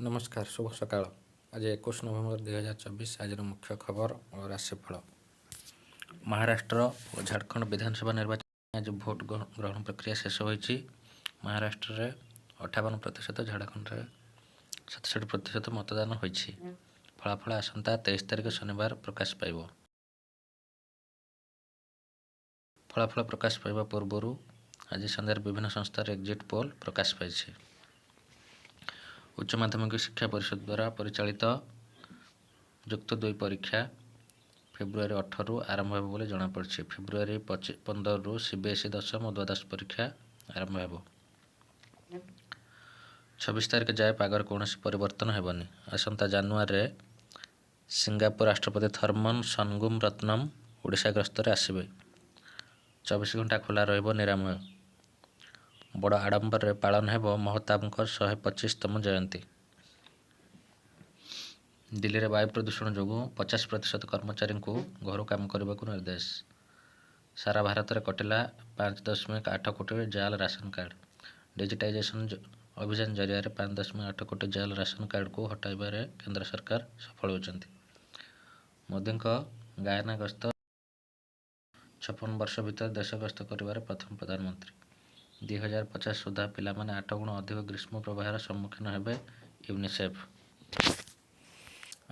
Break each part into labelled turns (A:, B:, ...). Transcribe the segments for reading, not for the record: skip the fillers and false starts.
A: ନମସ୍କାର, ଶୁଭ ସକାଳ। ଆଜି 21 ନଭେମ୍ବର 2024। ଆଜିର ମୁଖ୍ୟ ଖବର ଓ ରାଶିଫଳ। ମହାରାଷ୍ଟ୍ର ଓ ଝାଡ଼ଖଣ୍ଡ ବିଧାନସଭା ନିର୍ବାଚନ ଆଜି ଭୋଟ ଗ୍ରହଣ ପ୍ରକ୍ରିୟା ଶେଷ ହୋଇଛି। ମହାରାଷ୍ଟ୍ରରେ 58%, ଝାଡ଼ଖଣ୍ଡରେ 67% ମତଦାନ ହୋଇଛି। ଫଳାଫଳ ଆସନ୍ତା 23 ତାରିଖ ଶନିବାର ପ୍ରକାଶ ପାଇବ। ଫଳାଫଳ ପ୍ରକାଶ ପାଇବା ପୂର୍ବରୁ ଆଜି ସନ୍ଧ୍ୟାରେ ବିଭିନ୍ନ ସଂସ୍ଥାର ଏକ୍ଜିଟ୍ ପୋଲ୍ ପ୍ରକାଶ ପାଇଛି। ଉଚ୍ଚ ମାଧ୍ୟମିକ ଶିକ୍ଷା ପରିଷଦ ଦ୍ୱାରା ପରିଚାଳିତ ଯୁକ୍ତ ଦୁଇ ପରୀକ୍ଷା ଫେବୃଆରୀ 18ରୁ ଆରମ୍ଭ ହେବ ବୋଲି ଜଣାପଡ଼ିଛି। ଫେବୃଆରୀ 15ରୁ ସିବିଏସ୍ଇ ଦଶମ ଓ ଦ୍ୱାଦଶ ପରୀକ୍ଷା ଆରମ୍ଭ ହେବ। 26 ତାରିଖ ଯାଏ ପାଗରେ କୌଣସି ପରିବର୍ତ୍ତନ ହେବନି। ଆସନ୍ତା ଜାନୁଆରୀରେ ସିଙ୍ଗାପୁର ରାଷ୍ଟ୍ରପତି ଥର୍ମନ ସନଗୁମ ରତ୍ନମ ଓଡ଼ିଶା ଗସ୍ତରେ ଆସିବେ। 24 ଘଣ୍ଟା ଖୋଲା ରହିବ ନିରାମୟ। ବଡ଼ ଆଡ଼ମ୍ବରରେ ପାଳନ ହେବ ମହତାବଙ୍କ 125ତମ ଜୟନ୍ତୀ। ଦିଲ୍ଲୀରେ ବାୟୁ ପ୍ରଦୂଷଣ ଯୋଗୁଁ 50% କର୍ମଚାରୀଙ୍କୁ ଘରୁ କାମ କରିବାକୁ ନିର୍ଦ୍ଦେଶ। ସାରା ଭାରତରେ କଟିଲା 5.8 କୋଟି ଜାଲ୍ ରାସନ କାର୍ଡ଼। ଡିଜିଟାଇଜେସନ୍ ଅଭିଯାନ ଜରିଆରେ 5.8 କୋଟି ଜାଲ୍ ରାସନ କାର୍ଡ଼କୁ ହଟାଇବାରେ କେନ୍ଦ୍ର ସରକାର ସଫଳ ହୋଇଛନ୍ତି। ମୋଦିଙ୍କ ଗାୟନା ଗସ୍ତ, 56 ବର୍ଷ ଭିତରେ ଦେଶ ଗସ୍ତ କରିବାରେ ପ୍ରଥମ ପ୍ରଧାନମନ୍ତ୍ରୀ। 2050 ସୁଦ୍ଧା ପିଲାମାନେ 8 ଗୁଣ ଅଧିକ ଗ୍ରୀଷ୍ମ ପ୍ରବାହର ସମ୍ମୁଖୀନ ହେବେ, ୟୁନିସେଫ୍।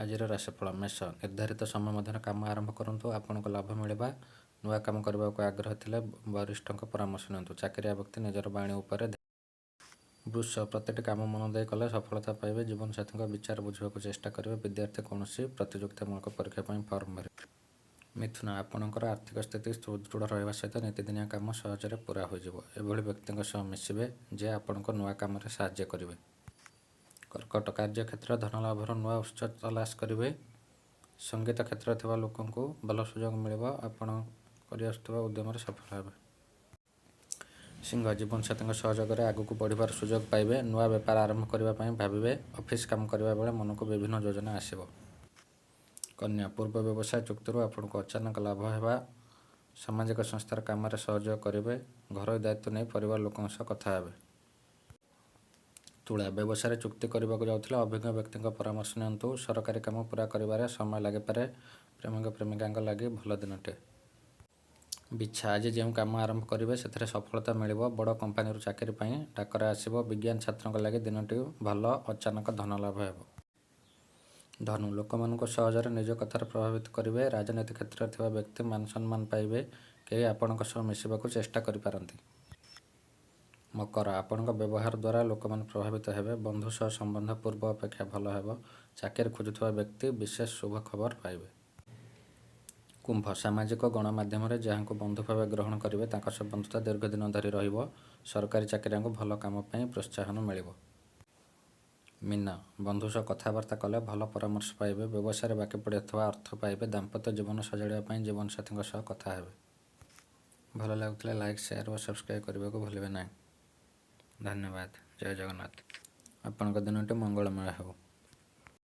A: ଆଜିର ରାଶିଫଳ: ମେଷ, ନିର୍ଦ୍ଧାରିତ ସମୟ ମଧ୍ୟରେ କାମ ଆରମ୍ଭ କରନ୍ତୁ, ଆପଣଙ୍କୁ ଲାଭ ମିଳିବା। ନୂଆ କାମ କରିବାକୁ ଆଗ୍ରହ ଥିଲେ ବରିଷ୍ଠଙ୍କ ପରାମର୍ଶ ନିଅନ୍ତୁ। ଚାକିରିଆ ବ୍ୟକ୍ତି ନିଜର ବାଣୀ ଉପରେ। ବୃଷ, ପ୍ରତିଟି କାମ ମନ ଦେଇ କଲେ ସଫଳତା ପାଇବେ। ଜୀବନସାଥୀଙ୍କ ବିଚାର ବୁଝିବାକୁ ଚେଷ୍ଟା କରିବେ। ବିଦ୍ୟାର୍ଥୀ କୌଣସି ପ୍ରତିଯୋଗିତାମୂଳକ ପରୀକ୍ଷା ପାଇଁ ଫର୍ମ ଭରିବେ। ମିଥୁନ, ଆପଣଙ୍କର ଆର୍ଥିକ ସ୍ଥିତି ସୁଦୃଢ଼ ରହିବା ସହିତ ନିତିଦିନିଆ କାମ ସହଜରେ ପୂରା ହୋଇଯିବ। ଏଭଳି ବ୍ୟକ୍ତିଙ୍କ ସହ ମିଶିବେ, ଯେ ଆପଣଙ୍କୁ ନୂଆ କାମରେ ସାହାଯ୍ୟ କରିବେ। କର୍କଟ, କାର୍ଯ୍ୟକ୍ଷେତ୍ରରେ ଧନଲାଭର ନୂଆ ଉତ୍ସ ତଲାସ କରିବେ। ସଙ୍ଗୀତ କ୍ଷେତ୍ରରେ ଥିବା ଲୋକଙ୍କୁ ଭଲ ସୁଯୋଗ ମିଳିବ। ଆପଣ କରିଆସୁଥିବା ଉଦ୍ୟମରେ ସଫଳ ହେବେ। ସିଂହ, ଜୀବନସାଥୀଙ୍କ ସହଯୋଗରେ ଆଗକୁ ବଢ଼ିବାର ସୁଯୋଗ ପାଇବେ। ନୂଆ ବେପାର ଆରମ୍ଭ କରିବା ପାଇଁ ଭାବିବେ। ଅଫିସ କାମ କରିବା ବେଳେ ମନକୁ ବିଭିନ୍ନ ଯୋଜନା ଆସିବ। କନ୍ୟା, ପୂର୍ବ ବ୍ୟବସାୟ ଚୁକ୍ତିରୁ ଆପଣଙ୍କୁ ଅଚାନକ ଲାଭ ହେବା। ସାମାଜିକ ସଂସ୍ଥାର କାମରେ ସହଯୋଗ କରିବେ। ଘରୋଇ ଦାୟିତ୍ୱ ନେଇ ପରିବାର ଲୋକଙ୍କ ସହ କଥା ହେବେ। ତୁଳା, ବ୍ୟବସାୟରେ ଚୁକ୍ତି କରିବାକୁ ଯାଉଥିଲେ ଅଭିଜ୍ଞ ବ୍ୟକ୍ତିଙ୍କ ପରାମର୍ଶ ନିଅନ୍ତୁ। ସରକାରୀ କାମ ପୂରା କରିବାରେ ସମୟ ଲାଗିପାରେ। ପ୍ରେମିକ ପ୍ରେମିକାଙ୍କ ଲାଗି ଭଲ ଦିନଟିଏ। ବିଛା, ଆଜି ଯେଉଁ କାମ ଆରମ୍ଭ କରିବେ, ସେଥିରେ ସଫଳତା ମିଳିବ। ବଡ଼ କମ୍ପାନୀରୁ ଚାକିରି ପାଇଁ ଡାକରା ଆସିବ। ବିଜ୍ଞାନ ଛାତ୍ରଙ୍କ ଲାଗି ଦିନଟି ଭଲ। ଅଚାନକ ଧନଲାଭ ହେବ। ଧନୁ, ଲୋକମାନଙ୍କୁ ସହଜରେ ନିଜ କଥାରେ ପ୍ରଭାବିତ କରିବେ। ରାଜନୀତି କ୍ଷେତ୍ରରେ ଥିବା ବ୍ୟକ୍ତି ମାନସମ୍ମାନ ପାଇବେ। କେହି ଆପଣଙ୍କ ସହ ମିଶିବାକୁ ଚେଷ୍ଟା କରିପାରନ୍ତି। ମକର, ଆପଣଙ୍କ ବ୍ୟବହାର ଦ୍ୱାରା ଲୋକମାନେ ପ୍ରଭାବିତ ହେବେ। ବନ୍ଧୁ ସହ ସମ୍ବନ୍ଧ ପୂର୍ବ ଅପେକ୍ଷା ଭଲ ହେବ। ଚାକିରି ଖୋଜୁଥିବା ବ୍ୟକ୍ତି ବିଶେଷ ଶୁଭ ଖବର ପାଇବେ। କୁମ୍ଭ, ସାମାଜିକ ଗଣମାଧ୍ୟମରେ ଯାହାଙ୍କୁ ବନ୍ଧୁ ଭାବେ ଗ୍ରହଣ କରିବେ, ତାଙ୍କ ସହ ବନ୍ଧୁତା ଦୀର୍ଘଦିନ ଧରି ରହିବ। ସରକାରୀ ଚାକିରିଆଙ୍କୁ ଭଲ କାମ ପାଇଁ ପ୍ରୋତ୍ସାହନ ମିଳିବ। ମୀନ, ବନ୍ଧୁ ସହ କଥାବାର୍ତ୍ତା କଲେ ଭଲ ପରାମର୍ଶ ପାଇବେ। ବ୍ୟବସାୟରେ ବାକି ପଡ଼ିଥିବା ଅର୍ଥ ପାଇବେ। ଦାମ୍ପତ୍ୟ ଜୀବନ ସଜାଡ଼ିବା ପାଇଁ ଜୀବନସାଥୀଙ୍କ ସହ କଥା ହେବେ। ଭଲ ଲାଗୁଥିଲେ ଲାଇକ୍, ସେୟାର ଓ ସବସ୍କ୍ରାଇବ୍ କରିବାକୁ ଭୁଲିବେ ନାହିଁ। ଧନ୍ୟବାଦ। ଜୟ ଜଗନ୍ନାଥ। ଆପଣଙ୍କ ଦିନଟି ମଙ୍ଗଳମୟ ହେଉ।